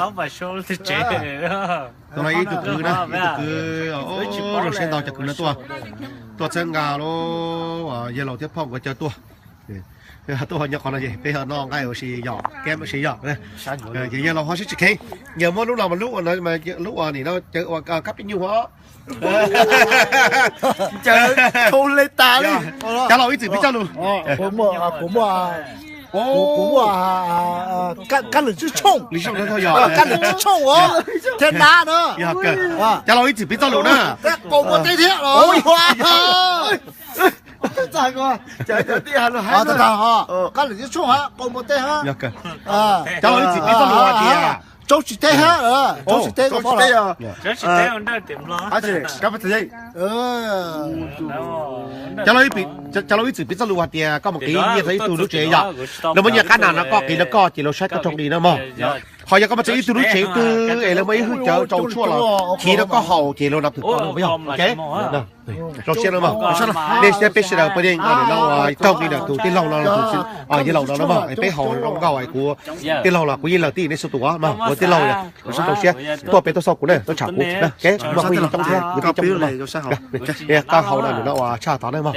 Tus no ib tug kwv na, ib tug kwv, zoo siab ntau cov kwv no tuaj, tuaj txhawb nqa lub yawg laus thiab phauj nkawd cov tuaj. Tuaj nyob qhov no ces peb noj nqaij ua si yom, keb ua si yom. Ces yawg laus ho siab tsis kheev, yawg muab lub no mas lub ua, lub ua nim no cawv ua kab pib nyuj os. Cov laus ib txwm piv txoj lus. Kuv muaj, kuv muaj kab lwm tsib tshooj, kab lwm tsib tshooj os, thiab nab na. Cov laus ib txwm piv txoj lus na. Qaug npua teb thiab. Kab lwm tsib tshooj hab, qaug npua teb hab. Cov laus ib txwm piv txoj lus hais tias, tsob tsis teb hab, tsob tsis teb, tsob tsis teb. Cov laus ib txwm piv txoj lus hais tias koj mus qiv nyiaj rau ib tug lub tsev yom, luag muab nyiaj qab nas no koj qiv rau koj ces luag saib koj raug li no mog. Ho yog koj mus txog ib tug lub tsev twg es luag muaj ib hwj cawv tsau tshuaj los khiv rau koj haus ces luag nrog twg koj no yog. Zoo siab no mog. Nej saib peb sawv daws pab yeej no raug li ntawm tus tij laug no, yawg laus no no mog, peb haus zoo nkauj es kuv tij laug los kuv yeej laws tib nej xu tus mog, kuv tij laug zoo siab tuaj peb tuaj xauj kuv na, tuaj tsham kuv na, muaj phooj ywg coob thiab kuv tij coob na. Koj haus no nws no ua tshaj tod na mog.